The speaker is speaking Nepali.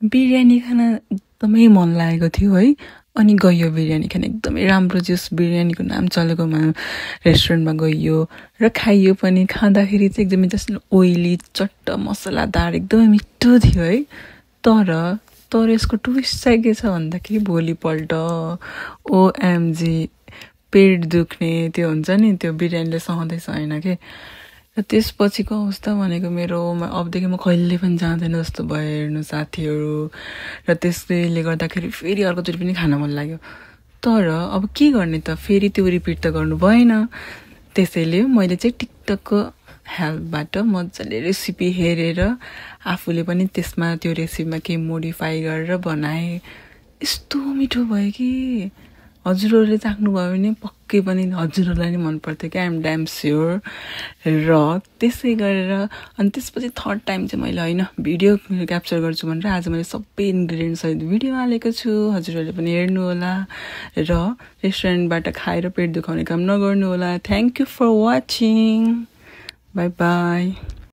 बिरयानी खान एकदमै मन लागेको थियो है। अनि गयो बिरयानी खान, एकदमै राम्रो जस बिरयानीको नाम चलेकोमा रेस्टुरेन्टमा गइयो र खाइयो पनि। खाँदाखेरि चाहिँ एकदमै जस्तो ओइली चट्ट मसलादार एकदमै मिठो थियो है। तर तर यसको ट्विस्ट चाहिँ के छ भन्दाखेरि भोलिपल्ट ओएमजी पेट दुख्ने त्यो हुन्छ नि, त्यो बिरयानीले सहँदै सहेन के। र त्यसपछिको अवस्था भनेको मेरोमा अबदेखि म कहिले पनि जाँदैन जस्तो भयो हेर्नु साथीहरू। र त्यसले गर्दाखेरि फेरि अर्कोचोटि पनि खान मन लाग्यो। तर अब के गर्ने त, फेरि त्यो रिपिट त गर्नु भएन। त्यसैले मैले चाहिँ टिकटकको हेल्पबाट मजाले रेसिपी हेरेर आफूले पनि त्यसमा त्यो रेसिपीमा केही मोडिफाई गरेर बनाएँ। यस्तो मिठो भयो कि हजुरहरूले चाख्नुभयो भने पक्कै पनि हजुरहरूलाई नै मनपर्थ्यो क्या, आइएम ड्याम स्योर। र त्यसै गरेर अनि त्यसपछि थर्ड टाइम चाहिँ मैले होइन भिडियो क्याप्चर गर्छु भनेर आज मैले सबै इन्ग्रिडियन्ट सहित भिडियो हालेको छु। हजुरहरूले पनि हेर्नु होला र रेस्टुरेन्टबाट खाएर पेट दुखाउने काम नगर्नु होला। Thank you for watching. Bye by.